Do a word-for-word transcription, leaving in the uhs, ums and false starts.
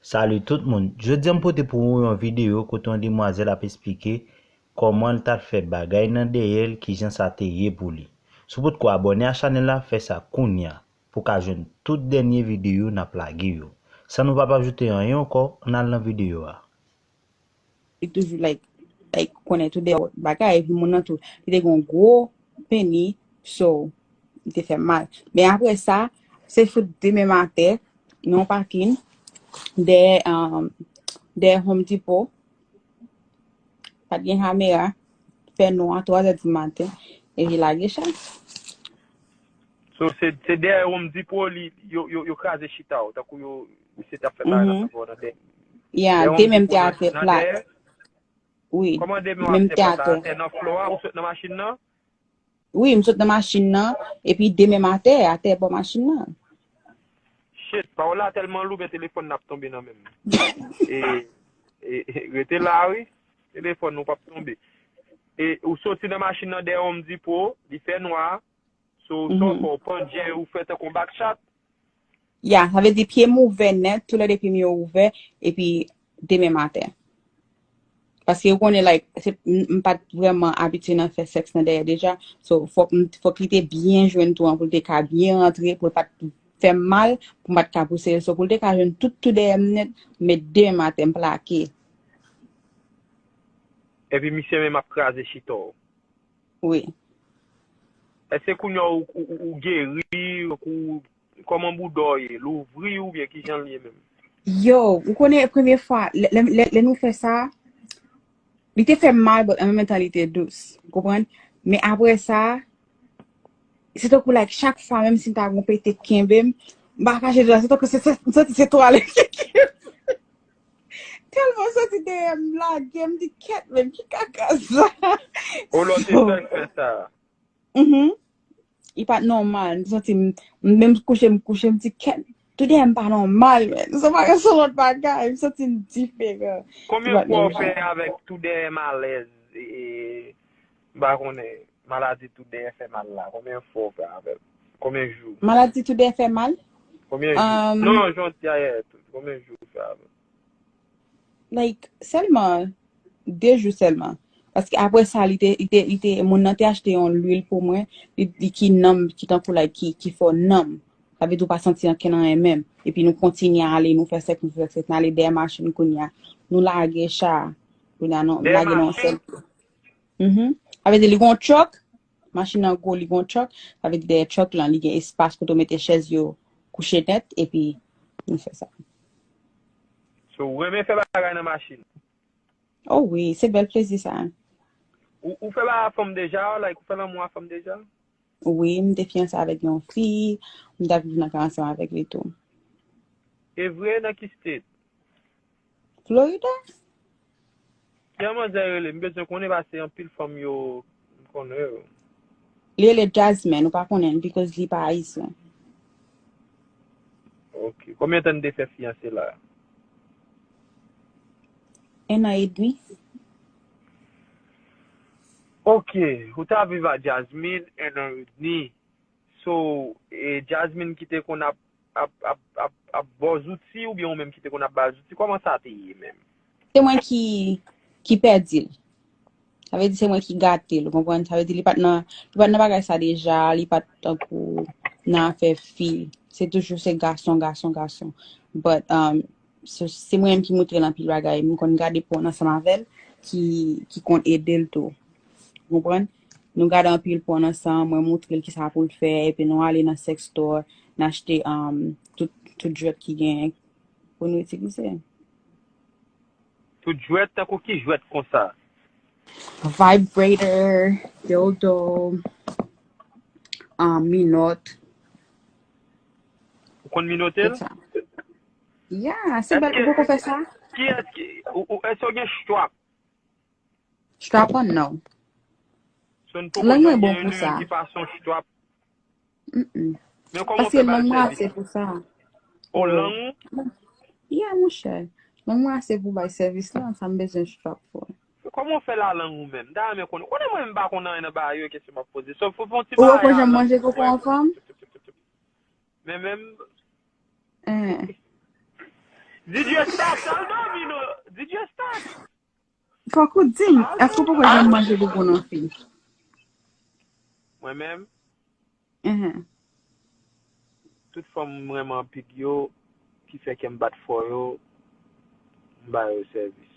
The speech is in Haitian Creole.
Salut tout moun, jodi a m pote pou ou yon videyo kote yon demwazèl ap esplike kòman l t al fè bagay nan dèyè l, kijan sa te ye pou li. Si w potko abòne a chanèl la, fè sa kounye a pou w ka jwenn tout dènye videyo n ap lage yo. San nou p ap ajoute anyen ankò, ann al nan videyo a. Li toujou like, like konnen tou de bagay, epi moun nan tou, li te gen yon gwo peni, so, li te fè mal. Men apre sa, se fout de men m atè, nan yon pakin, dèyè, um, dèyè Home Depot, pa t gen kamera, fè nwa, twa zè di maten, epi lage chay. So, se, se dèyè Home Depot, li, yo, yo, yo kraze chita w, tankou yo, misye t ap fè bagay la avè w nan dèyè. Ya, de men m te atè plat. Wi, Kòman de men w atè plat la? Atè nan flò a, ou sot nan machin nan? Wi, m sot nan machin nan, epi de men m atè, atè bò machin nan. Shit, pawòl la tèlman lou, men telefòn nan ap tonbe nan men m. E, e, e, rete la, wi. Telefòn ou p ap tonbe. E ou soti nan machin nan dèyè Home Depot, li fè nwa, so, sa w fè, w pandye, ou fè tankou yon backshot. Ya, sa vle di pye m ouvè nèt, toulède pye m yo ouvè, epi de men m atè. Paske ou konnen, like, se, m, m pa t vrèman abitye nan fè sèks nan dèyè deja. So, fòk m, fòk li te byen jwenn twou an pou l te ka byen rantre, pou l pa t fè m mal, pou m pa t ka pouse l. So, pou l te ka jwenn tout twou dèyè m nèt, m met de men m atè, m plake. Epi misye menm ap kraze chita w. Wi. Èske kounye a ou, ou, ou, ou geri, ou, kòman bouda w ye? Louvri oubyen kijan l ye menm? Yo, ou konnen premye fwa, lè, lè, lè, lè nou fè sa, li te fè m mal, but an menm tan li te dous. Ou konprann? Men apre sa, se tankou like chak fwa, menm si m ta gon pete kenbe m, m pa kache di w, se tankou se, se, m santi se twalèt ki kenbe m. Tèlman m santi dèyè m lage, m di kèt, menm ki kaka sa? O lè w te fè l fè sa? Mhm. Li pa t nòmal. M santi m, m menm kouche, m kouche, m di kèt, tou dèyè m pa nòmal, men. Se pa, se yon lòt bagay, m santi m diferan. Konbyen fwa w fè avèk tou dèyè m alèz? E, m pa konnen, maladi tou dèyè fè mal la. Konbyen fwa w fè avè l? Konbyen jou? Maladi tou dèyè fè mal? Konbyen jou? Non, jodi a yè tou. Konbyen jou w fè avè l? Like, sèlman de jou sèlman. Paske apre sa, li te, li te, li te, moun nan te achte yon lwil pou mwen, li, li ki nanm, ki tankou like, ki, ki fè w nanm. Sa vle di w pa santi ankenn anyen menm. Epi nou kontinye ale, nou fè sèks, nou fè sèks, n ale dèyè machin kounye a. Nou lage cha, kounye a, nou lage nan yon sèl. Mhm. Sa vle di li gon truck, machin nan gwo, li gon truck, sa vle di dèyè truck lan, li gen espas kote w mete chèz yo kouche nèt, epi nou fè sa. So, ou renmen fè bagay nan machin? Oh wi, se bèl plezi sa. Ou, ou fè bagay a fanm deja, like, ou fè lanmou a fanm deja? Wi, m te fiyanse avèk yon fi, m t ap viv nan kay ansanm avèk li tou. E vre, nan ki state? Florida. Kijan manzè rele? M bezwen konnen paske anpil fanm yo, m konnen yo. Li rele Jasmine, ou pa konnen l, because li pa ayisyen. Ok. Konbyen tan n te fè fiyanse la? En an edmi. Ok. Ou ta viv a Jasmine en an edmi. So, e Jasmine ki te konn ap, ap, ap, ap, ap ba w zouti oubyen ou menm ki te konn ap ba l zouti? Kòman sa te ye menm? Se mwen ki, ki pèdi l. Sa vle di se mwen ki gate l, ou konprann? Sa vle di li pa t nan, li pa t nan bagay sa deja, li pa t tankou nan afè fi. Se toujou se gason, gason, gason. But, um, se, se mwen menm ki moutre l anpil bagay. M konn gade pòn ansanm avè l, ki, ki konn ede l tou. Ou konprann? Nou gade anpil pòn ansanm, mwen moutre l kisa pou l fè, epi nou ale nan sex store, n achte, um, tout, tout jwèt ki genyen pou nou itilize. Tout jwèt, tankou ki jwèt konsa? Vibrator, dildo, um, minòt. Ou konn minote l? Ya, se bèl ou poko fè sa? Kiyès ki, ou, ou, èske w gen strap? Strap on, no. So n poko janm gen youn ki pa son strap. Mm-mm. Men kòman w fè ba l sèvis? Paske lang mwen ase pou sa. O, lang ou? Yeah, monchè. Lang mwen ase pou bay sèvis lan, sa m bezwen strap pou. Kòman w fè la lang ou menm? M ta renmen konnen. Konnen mwen menm m pa konn anyen nan bagay yo, kesyon m ap poze. So, fò, fò yon ti bagay. Ou poko janm manje koko an fanm? Men menm. Hein. DJ Stack, al dòmi non. DJ Stack. Fòk ou di m, èske ou poko janm manje boubou nan fi? Mwen menm, Mhm. Tout fanm m renmen anpil yo, ki fè kè m bat fò yo, m ba yo sèvis.